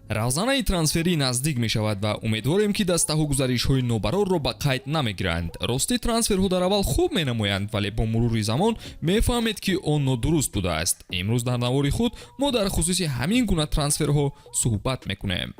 Равзанаи трансферӣ наздик мешавад ва умедворем, ки дастаҳо гузаришҳои нобарорро ба қайд намегиранд. Ростӣ, трансферҳо дар аввал хуб менамоянд, вале бо мурури замон мефаҳмед, ки он нодуруст будааст. Имрӯз дар навори худ мо дар хусуси ҳамин гуна трансферҳо суҳбат мекунем.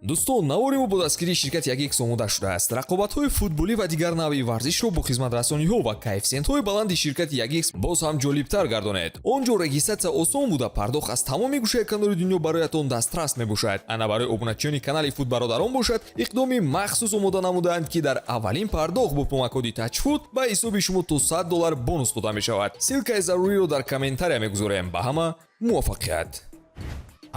Дӯстон, навори мо бо дастгирии ширкати 1X омода шудааст. Рақобатҳои футболӣ ва дигар навъи варзишро бо хизматрасониҳо ва коэффисиентҳои баланди ширкати 1X боз ҳам ҷолибтар гардонед. Он ҷо регистрация осон буда, пардохт аз тамоми гӯшаи канори дунё бароятон дастрас мебошад. Ана, барои обуначиёни канали Футбародарон бошад, иқдоми махсус омода намудаанд, ки дар аввалин пардохт бо промокоди Тачфут ба ҳисоби шумо то 100 доллар бонус дода мешавад. Ссылкаи заруриро дар комментария мегузорем. Ба ҳама муваффақият!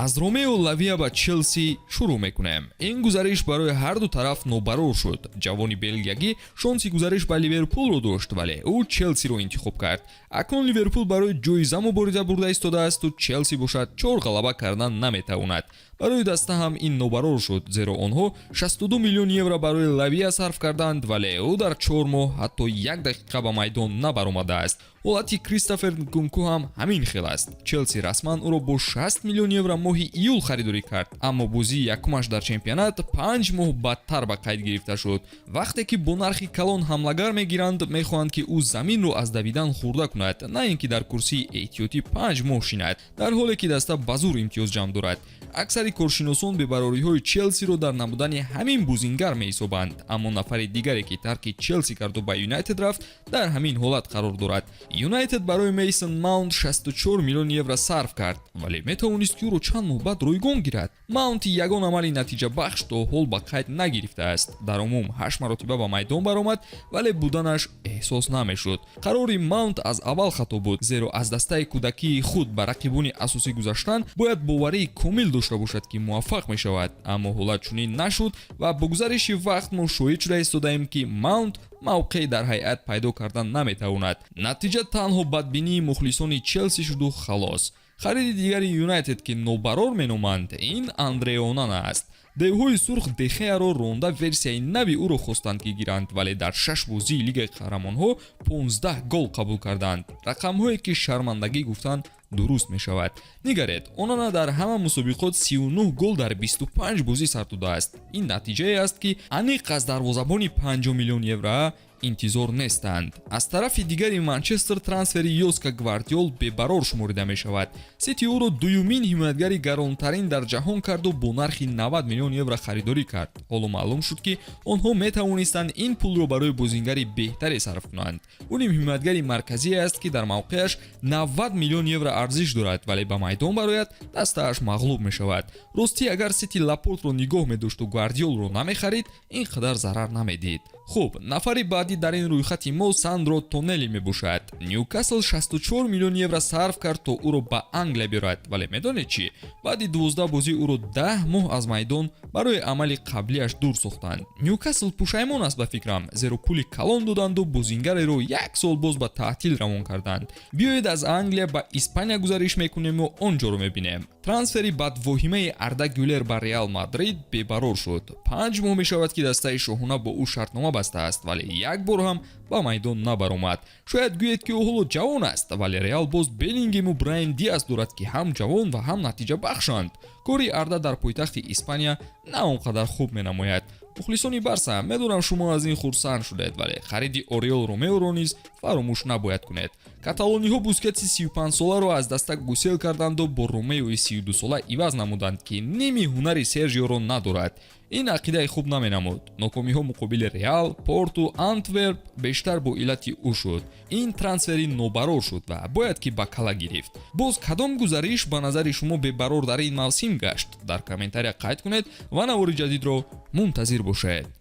Аз Ромео Лавия ба Челси шурӯъ мекунем. Ин гузариш барои ҳарду тараф нобарор шуд. Ҷавони белгиягӣ шонси гузариш ба Ливерпулро дошт, вале ӯ Челсиро интихоб кард. Акнун Ливерпул барои ҷоиза мубориза бурда истодаасту Челси бошад, чор ғалаба кардан наметавонад. Барои даста ҳам ин нобарор шуд, зеро онҳо 62 миллион евро барои Лавия сарф карданд, вале ӯ дар 4 моҳ ҳатто як дақиқа ба майдон набаромадааст. Ҳолати Кристофер Нкунку ҳам ҳамин хел аст. Челси расман ӯро бо 60 миллион евро моҳи июл харидорӣ кард, аммо бозии якумаш дар чемпионат 5 моҳ баъдтар ба қайд гирифта шуд. Вақте ки бо нархи калон ҳамлагар мегиранд, мехоҳанд, ки ӯ заминро аз давидан хӯрда кунад, на ин ки дар курсии эҳтиётӣ 5 моҳ шинад, дар ҳоле ки даста ба зур имтиёз ҷамъ дорад. Аксари коршиносон бебарориҳои Челсиро дар набудани ҳамин бозингар меҳисобанд. Аммо нафари дигаре, ки тарки Челси карду ба Юнайтед рафт, дар ҳамин ҳолат қарор дорад. Юнайтед барои Мейсон Маунт 64 миллион евро сарф кард, вале метавонист, ки ӯро чанд моҳ баъд ройгон гирад. Маунти ягон амали натиҷабахш то ҳол ба қайд нагирифтааст. Дар умум ҳашт маротиба ба майдон баромад, вале буданаш эҳсос намешуд. Қарори Маунт аз аввал хато буд, зеро аз дастаи кӯдакии худ ба рақибони асосӣ гузаштан бояд боварии комил дошта бошад, ки муваффақ мешавад. Аммо ҳолат чунин нашуд ва бо гузариши вақт мо шоҳид шуда истодаем, ки Маунт мавқеъ дар ҳайат пайдо кардан наметавонад. Натиҷа танҳо бадбинии мухлисони Челси шуду халос. Хариди дигари Юнайтед, ки нобарор меноманд, ин Андре Онана аст. Девҳои сурх Дехеаро ронда, версияи нави ӯро хостанд, ки гиранд, вале дар шаш бозии Лигаи қаҳрамонҳо 15 гол қабул карданд, рақамҳое ки шармандагӣ гуфтан дуруст мешавад. Нигаред, Онана дар ҳама мусобиқот 39 гол дар 25 бозӣ сар додааст. Ин натиҷае аст, ки аниқ аз дарвозабони 50 миллион евро интизор нестанд. Аз тарафи дигари Манчестер трансфери Ёска Гвардиол бебарор шуморида мешавад. Сити ӯро дуюмин ҳимоятгари гаронтарин дар ҷаҳон карду бо нархи 90 миллион евро харидорӣ кард. Ҳоло маълум шуд, ки онҳо метавонистанд ин пулро барои бозингари беҳтаре сарф кунанд. Ӯ нимҳимоятгари марказие аст, ки дар мавқеаш 90 миллион евро арзиш дорад, вале ба майдон барояд, дастааш мағлуб мешавад. Ростӣ, агар Сити Лапортро нигоҳ медошту Гвардиолро намехарид, ин қадар зарар намедид. Хуб, нафари баъдӣ дар ин рӯйхати мо Сандро Тонели мебошад. Ньюкасл 64 миллион евро сарф кард, то ӯро ба Англия биёрад, вале медонед чӣ? Баъди 12 бозӣ ӯро 10 моҳ аз майдон барои амали қаблиаш дур сохтанд. Ньюкасл пушаймон аст, ба фикрам, зеро пули калон доданду бозингареро як сол боз ба таътил равон карданд. Биёед, аз Англия ба Испания гузариш мекунему он ҷоро мебинем. Трансфери бадвоҳимаи Арда Гюлер ба Реал Мадрид бебарор шуд. 5 моҳ мешавад, ки дастаи шоҳона бо ӯ шартнома бастааст, вале як бор ҳам ба майдон набаромад. Шояд гӯед, ки ӯ ҳоло ҷавон аст, вале Реал боз Беллингему Браҳим Диас дорад, ки ҳам ҷавон ва ҳам натиҷабахшанд. Кори Арда дар пойтахти Испания на он қадар хуб менамояд. Мухлисони Барса, медонам, шумо аз ин хурсанд шудед, вале хариди Ориол Ромеоро низ фаромӯш набояд кунед. Каталониҳо Бускетси 35-соларо аз даста гусел карданду бо Ромеои 32-сола иваз намуданд, ки ними ҳунари Сержиоро надорад. Ин ақидаи хуб наменамуд. Нокомиҳо муқобили Реал, Порту, Антверп бештар бо иллати ӯ шуд. Ин трансфери нобарор шуд ва бояд ки ба кала гирифт. Боз кадом гузариш ба назари шумо бебарор дар ин мавсим гашт, дар комментария қайд кунед ва навори ҷадидро мунтазир бошед.